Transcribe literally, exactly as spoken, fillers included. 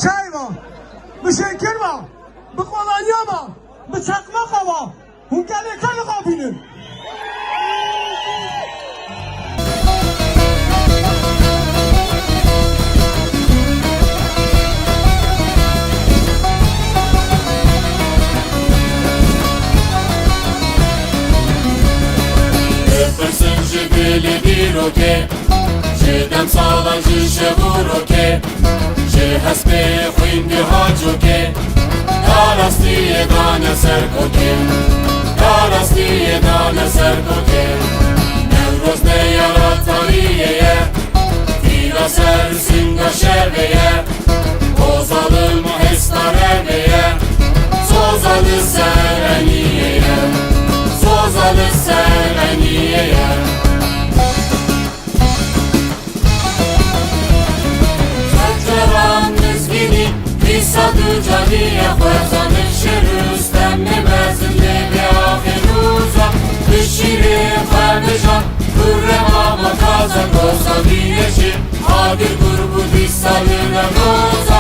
Çay va, bi şekir va, bi qolanya va, bi çakmaqa va. Hûn gelê ke niqabînin. Bipirsin ji dilê bîro ke, ji demsalan ji şevûro ke, ji hespê xwîndî haco ke, da rastîyê dane ser kokê, da rastîyê dane ser kokê. Newroz ne yara tarîyê ye, vîra ser singa şevê ye. O zalim hesta revê ye, soza li ser enîyê ye, soza li ser enîyê ye. Xeceran mizgînî, dîsa du canîye xwe